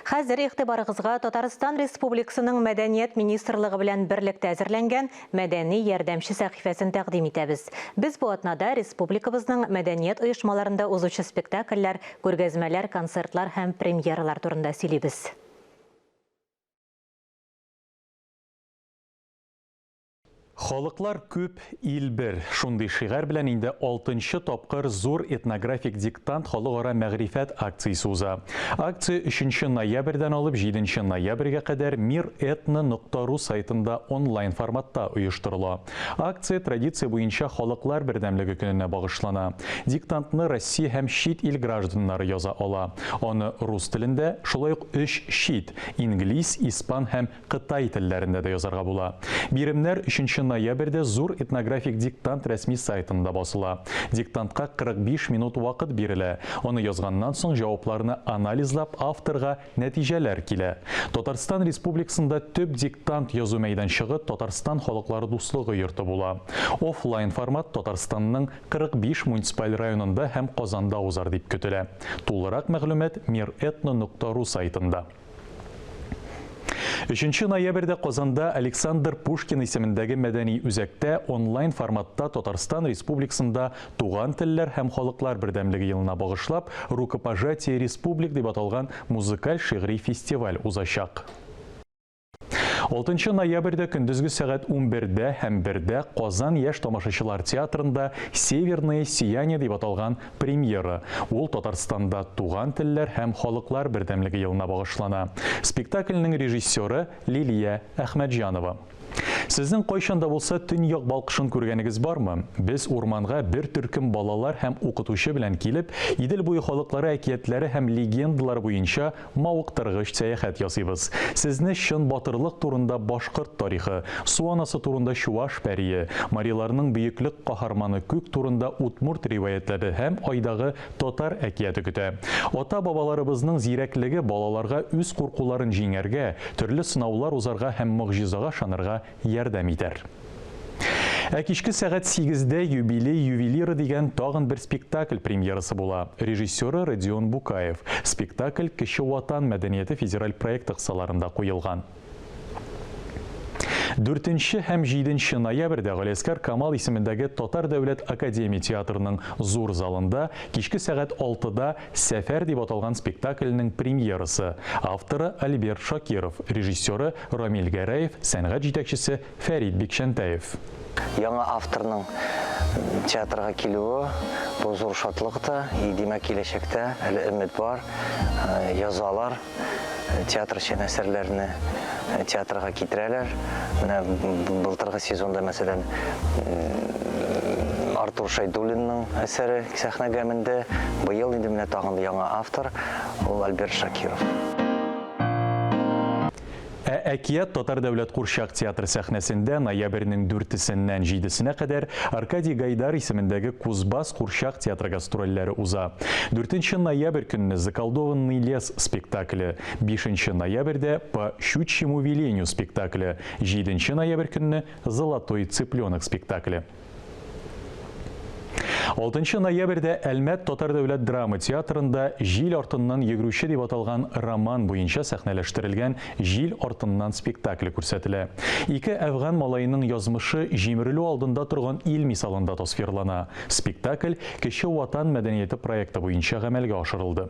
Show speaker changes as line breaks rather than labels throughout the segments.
Хәзер игътибарыгызга Татарстан Республикасының Мәдәният министрлыгы белән берлектә әзерләнгән Мәдәни ярдәмче сәхифәсен тәкъдим итәбез. Без бу атнада республикабызның мәдәният оешмаларында узучы спектакльләр, күргәзмәләр, концертлар һәм премьералар турында сөйлибез.
Халыклар күп, ил бер. Шундый шигарь белән инде алтынчы тапкыр зур этнографик диктант халыкара мәгърифәт акциясе уза. Акция өченче ноябрьдән алып җиденче ноябрьгә кадәр Мир этно нокта ру сайтында онлайн форматта оештырыла. Акция традиция буенча Халыклар бердәмлеге көненә багышлана. Диктантны Россия һәм чит ил гражданнары яза ала. Аны рус телендә, шулай ук өч чит, инглиз, испан һәм Кытай телләрендә дә язарга була. Биремнәр өченче ноябрьдә Зур этнографик диктант рәсми сайтында басыла. Диктантка 45 минут вакыт бирелә. Аны язганнан соң җавапларны анализлап авторга нәтиҗәләр килә. Татарстан Республикасында төп диктант язу мәйданчыгы Татарстан халыклары дуслыгы йорты була. Офлайн формат Татарстанның 45 муниципаль районында һәм Казанда узар дип көтелә. Тулырак мәгълүмат мир-этно нокта ру сайтында. Өченче ноябрьдә Казанда Александр Пушкин исемендәге мәдәни үзәктә онлайн форматта Татарстан Республикасында Туган телләр һәм халыклар бердәмлеге елына багышлап Рукопожатие республик дип аталган музыкаль-шигъри фестиваль узачак. Алтынчы ноябрьдә көндезге сәгать унбердә һәм бердә Казан яшь тамашачылар театрында Северное сияние дип аталган премьера. Ул Татарстанда Туган телләр һәм халыклар бердәмлеге елына багышлана. Спектакльнең режиссеры Лилия Әхмәтҗанова. Сезнең кайчан да булса төньяк балкышын күргәнегез бармы? Без урманга бер төркем балалар һәм укытучы белән килеп, Идел буе халыклары әкиятләре һәм легендалары буенча Мавыктыргыч сәяхәт ясыйбыз. Сезне чын батырлык турында башкорт тарихы, су анасы турында чуваш пәрие, мариларның бөеклек каһарманы Күк турында удмурт риваятьләре һәм Айдагы татар әкияте көтә. Ата-бабаларыбызның зирәклеге балаларга үз куркуларын җиңәргә, төрле сынаулар узарга һәм могҗизага ышанырга ярдәм итәр. Ә кичке сәгать сигездә Юбилей ювелиры дигән тагын бер спектакль премьерасы була. Режиссеры Родион Букаев. Спектакль Кече Ватан мәдәнияте федераль проекты кысаларында куелган. Дүртенче һәм җиденче ноябрьдә Галиәсгар Камал исемендәге Татар дәүләт академия театрының зур залында кичке сәгать алтыда Сәфәр дип аталган спектакльнең премьерасы. Авторы Альберт Шакиров, режиссеры Рамил Гәрәев, сәнгать җитәкчесе Фәрит Бикчәнтәев.
Яңа авторның театрга килүе, бу зур шатлык та, и димәк, киләчәктә әле өмет бар, язалар, театр өчен әсәрләрне театрга китерәләр. Менә былтыргы сезонда, мәсәлән, Артур Шәйдуллинның әсәре сәхнәгә менде. Быел инде менә тагын да яңа автор, ул Альберт Шакиров.
Ә Әкият татар дәүләт курчак театры сәхнәсендә ноябрьнең дүртесеннән җидесенә кадәр Аркадий Гайдар исемендәге Кузбасс курчак театры гастрольләре уза. Дүртенче ноябрь көнне Заколдованный лес спектакле, бишенче ноябрьдә По щучьему велению спектакле, җиденче ноябрь көнне Золотой цыпленок спектакле. Алтынчы ноябрьдә Әлмәт татар дәүләт драма театрында Җил артыннан йөгерүче дип аталган роман буенча сәхнәләштерелгән Җил артыннан спектакле күрсәтелә. Ике әфган малаеның язмышы җимерелү алдында торган ил мисалында тасвирлана. Спектакль Кече Ватан мәдәнияте проекты буенча гамәлгә ашырылды.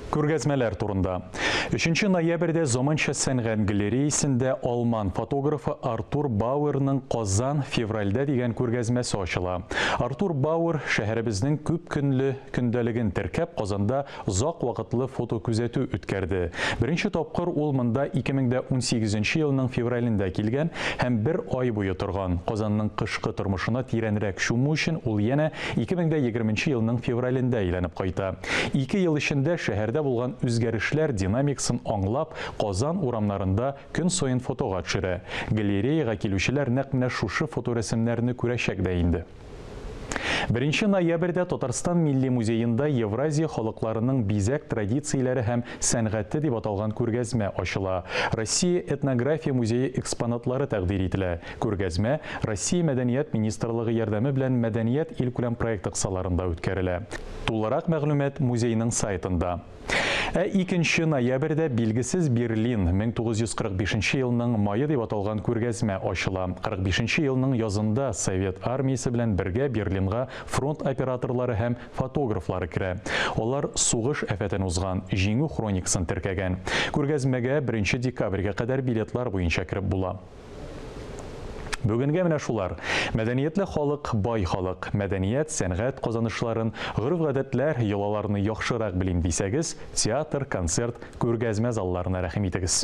Күргәзмәләр турында. Өченче ноябрьдә Заманча сәнгать галереясендә алман фотографы Артур Бауэрның Казан февральдә дигән күргәзмәсе ачыла. Артур Бауэр шәһәребезнең күп көнле көндәлеген теркәп, Казанда озак вакытлы фотокүзәтү үткәрде. Беренче тапкыр ул монда 2018 елның февралендә килгән һәм бер ай буе торган. Казанның кышкы тормышына тирәнрәк чуму өчен ул янә 2020 елның февралендә әйләнеп кайта. Ике ел эчендә шәһәрдә булган үзгәрешләр динамикасын аңлап, Казан урамнарында көн саен фотога төшерә. Галереяга килүчеләр нәкъ менә шушы фоторәсемнәрне күрәчәк дә инде. Беренче ноябрьдә Татарстан Милли музеенда Евразия халыкларының бизәк традицияләре һәм сәнгате дип аталган күргәзмә ачыла. Россия этнография музее экспонатлары тәкъдир ителә. Күргәзмә Россия Мәдәният министрлыгы ярдәме белән Мәдәният илкүләм проекты кысаларында үткәрелә. Тулырак мәгълүмат музейның сайтында. Ә 2 ноябрьдә Билгесез Берлин 1945 нче елның мае дип аталган күргәзмә ачыла. 45 нче елның язында Совет армиясе белән бергә Берлинга фронт операторлары һәм фотографлары керә. Алар сугыш афәтен узган, Җиңү хроникасын теркәгән. Күргәзмәгә 1 декабрьгә кадәр билетлар буенча кереп була. Бүгенгә менә шулар. Мәдәниятле халык, бай халык. Мәдәният, сәнгать казанышларын, гореф-гадәтләр, йолаларны яхшырак белим дисәгез, театр, концерт, күргәзмә залларына рәхим итегез.